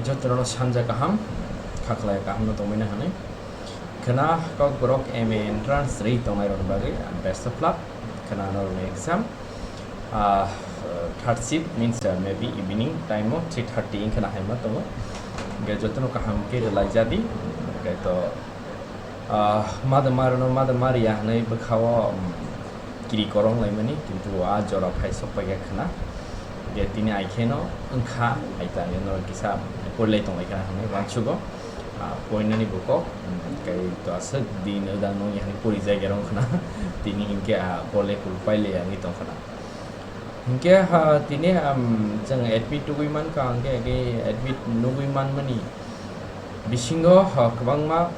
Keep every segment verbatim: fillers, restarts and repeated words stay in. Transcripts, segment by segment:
Jotono sanja kaham, khaklai kaham no tongmani hwnwi. Khwna kokborok M A entrance rwi tongnai rokni bagwi best of luck. Khwna norokni exam, ah, third shift means, uh, maybe evening time o three thirty wngkha na hai ma tongo. Hwnkhe jotono kaham khe rwlai jadi. Hwnkhe to, ah, mada marwno mada mariya hwnwi bwkhao, um, kiri korong laimani, kintu a jora phai sok paikha khwna. Hwnkhe tini ai kheno wngkha, hai ta norok kisa porilai tonglaikha hwnwi uansugo. Ah, poinani bukok, um, kai to aswk din wdang nungya hwnwi pori jagya rong khwna. Tini hinkhe, ah, pole kul paile wngwi tong khwna. Hinkhe, ah, tini, um, chwng admit tugui mankha, hinkhe, hinkhe admit nugui manmani bisingo, ah, kwbangma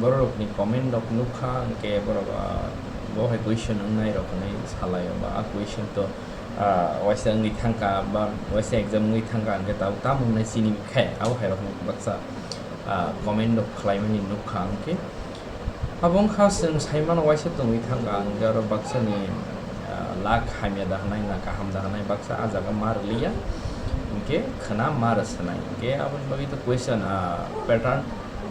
bororokni comment rok nukha, hinkhe borok, ah, bo hai question wngnai rok hwnwi salaio, ba a question to, ah, waisa wngwi thangkha, ba waisa exam wngwi thangkha, hinkhe tabuk tamo wngnai chini khe, abo hai rokni baksa, ah, comment rok khlaimani nukha, hinkhe abo wngkha chwng saimano waisa tongwi thangkha, hinkhe oro baksani, ah, luck hamya da hwnai na kaham da hwnai baksa a jaga ma rwliya, hinkhe khwna ma rwswnai, hinkhe aboni bagwi to question, ah, pattern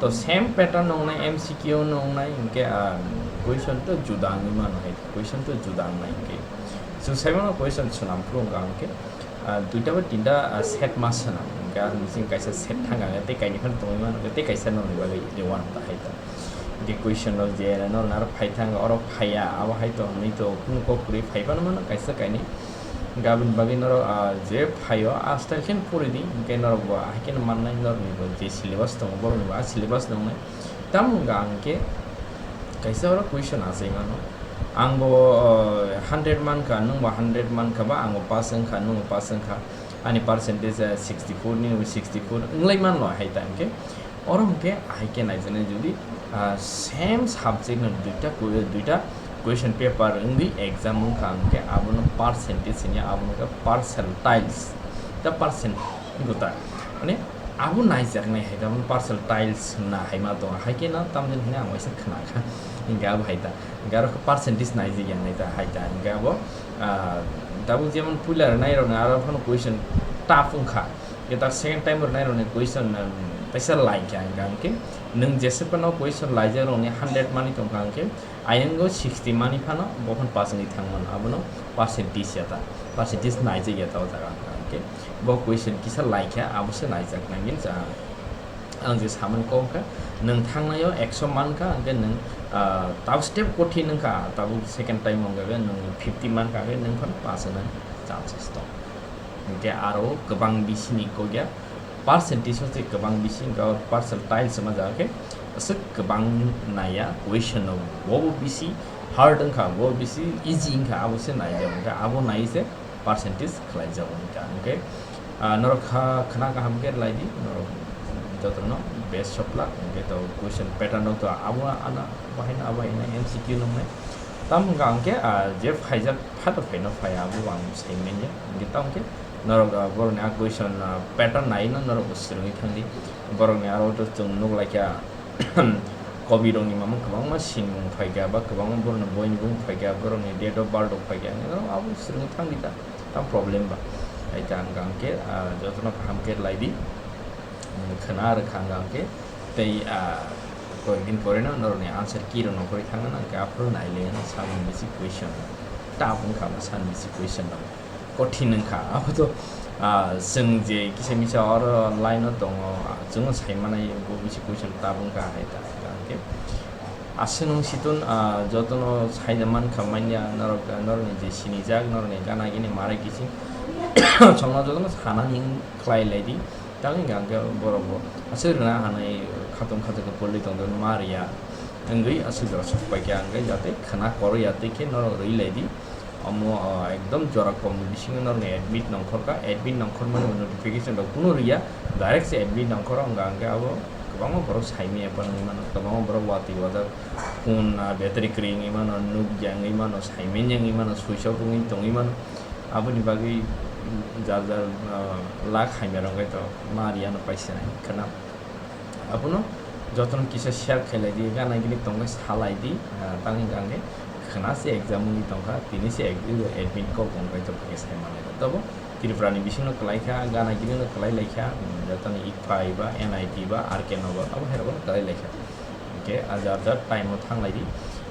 to same pattern no wngnai, M C Q no wngnai, hinkhe, ah, question to juda wngwi mano hai, question to juda wngnai, hinkhe chwng saimano question swnam phuru wngkha, hinkhe, ah, duita ba tinta, ah, set ma swnam, hinkhe ah, bising kaisa set thangkha, hinkhe tei kainwi phano tongwi mano, hinkhe tei kaisa norokni bagwi rwna ta hai ta. Hinkhe question rok je norokni aro phai thangkha, oro phaiya, abo hai to hwnwi to kunu kok kwrwi phai phano mano kaisa kainwi. Hinkhe aboni bagwi norok, ah, je phaio, a style khe pori di, hinkhe norok bo hai kheno mannai, norokni bo je syllabus tongo, borokni bo a syllabus no wngnai. Tamo wngkha ang khe kaisa oro question achai mano. Ang bo, ah, hundred mankha, nwng bo hundred mankha ba, ang bo pass wngkha, nwng bo pass wngkha. Ani percentage, ah, sixty four, nini bo sixty four wnglai manlo hai ta hinkhe. Oro hinkhe ahai khe naijaknai jodi, ah, same subject no duita ku-, duita question paper wngwi exam wngkha hinkhe abono percentage hinya, abono khe percentiles ta percent gota. Mane abo naijaknai hai ta, percentiles hwnna hai ma tongo, hai khe no tamjani hwnwi ang waisa khna kha. Hinkhe abo hai ta, hinkhe aro khe percentage naijak ya nai ta hai ta, hinkhe abo, ah, tabuk jemon puila rwnai rok no aro phano question tough wngkha. Khe ta second time rwnai rokni question, um, teisa lai kha hinkha hinkhe nwng jesa phano question laijak rokni hundred mani tongkha hinkhe ayang o sixty mani phano bo phano pass wngwi thang mano, abono percentage ya ta, percentage naijak ya ta o jaga hinkha hinkhe bo question kisa lai kha abo se naijak nangin ja ang je samani kok kha nwng thangnai o ekso mankha hinkhe nwng, ah, tabuk step kothin wngkha tabuk second time wngkha khe nwng fifty mankha khe nwng phano pass wngnai chances tong. Hinkhe aro kwbang bisini kokya, percentage o se kwbang bisi hinkhe o percentiles wngma jaga khe aswk kwbang naiya question no, bo bo bisi hard wngkha, bo bisi easy wngkha, abo se naijak hinkhe abo nai se percentage khlaijago hinkha. Hinkhe, ah, norok kha khna kaham khe rwlai di, norok jotono best of luck. Hinkhe to question pattern rok to abo ano bahai no abo haino M C Q nungnai. Tamo wngkha ang khe, ah, je phaijak pha to phaino phai abo ang sai manya. Hinkhe tamo khe norok, ah, borokni a question, ah, pattern nai no norok bo swrwngwi thang di. Borokni aro to chwng nuk lai kha, kobi rokni mamo kwbangma sinimung phai kha ba kwbangma borokni boini bung phai kha, borokni date of birth rok phai kha, abo swrwngwi thang di ta, tamo problem ba? Hai ta ang khe, ah, jotono kaham khe rwlai di. Khwna rwkha ang khe tei, ah, koyekdin pore no norokni answer key rok nongkhorwi thangna nang khe aphuru nai le samung bisi question. Tough wngkha ba samung bisi question rok. Kothin wngkha. Abo to, ah, chwng je kisa misa oro line o tongo, ah, chwngno sai manai bo bisi question tough wngkha hai ta, hwnkha hwnkhe. Aswk nwng situn, ah, jotono saida mankha manya norok, norokni je sinijak, norokni gana gini marai kiching chwngno jotono sanani khlai lai di. Tamo hwnkha hwnkhe borok bo aswk rwna hanai khatung khatung khe pori tongdo ma rwya wngwi aswk jora sok paikha hwnkhe jate khwna koroya tei khe norok rwi lai di. Omo, ah, ekdom jora komni bisingo norokni admit nongkhorkha, admit nongkhormani bo notification rok kunu rwya, direct se admit nongkhoro hwnkha hwnkhe abo kwbangma borok saimanya phano wngwi mano, kwbangma borok watwi wajak phone, ah, battery kwrwi wngwi mano, nukya wngwi mano, saimanya wngwi mano, switch off wngwi tongwi mano. Aboni bagwi, mm, jar jar, ah, luck hamya rok bai to ma riyano paisa nai khwna. Abono jotono kisa share khailai di, gana gini tongkhe salai di, ah, tangwi hwnkha hwnkhe khwna se exam wngwi tongkha, tini se ad-, admit kok wngkha, joto khe sai manlai. Tobo Tripura ni bisingo kwlai kha, Ganagiri no kwlai lai kha, mm, jotoni ICFAI ba, NIT ba, R K Nagar, abo hai rok no kwlai lai kha. Hwnkhe ajar ajar time o thang lai di.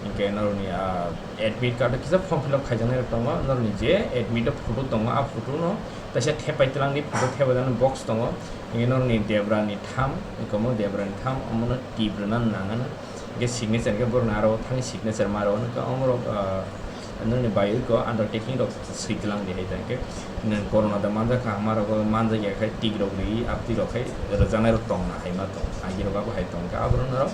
Hwnkhe norokni, ah, admit card o kisa form fill up khaijaknai rok tongo, norokni je admit o photo tongo, a photo no kaisa thepai tlang di, photo thepai jani box tongo. Hwnkhe norokni debra ni tham, komo debra ni tham, omo no tip rwna nang ano. Hwnkhe signature hwnkhe borokni aro thani signature ma rw, hwnkhe omorok, ah, nini bai ko undertaking rok swi tlang di hai ta hwnkhe nwng corona da manjak kha, ma rok manjak ya khai tik rok ri, apti rok khai rwjaknai rok tong na hai ma tong, agi rok abo hai tong khe abo rok no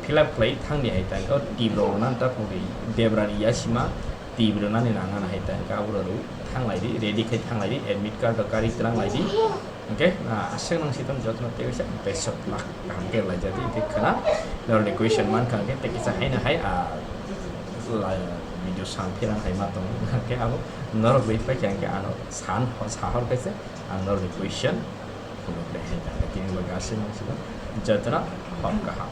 fill up khlai thang di hai ta hwnkhe o tip rok rwna ta phung di debra ni yasima tip rwna ni nang nang hai ta hwnkhe abo rok rw thang lai di, ready khai thang lai di, admit card rok kari tlang lai di. Hwnkhe, ah, aswk nang si tong jotono tei kaisa best of luck kaham khe lai jadi hwnkhe khwna norokni question man kha hwnkhe tei kisa haino hai, ah, la-, video san pherang hai ma tongo hwnkhe abo norok bai paikha hwnkhe ano san ho-, sahor kaisa ang norokni question phunuk le hai ta hwnkhe tini bagwi aswk nang si tong jotono hor kaham.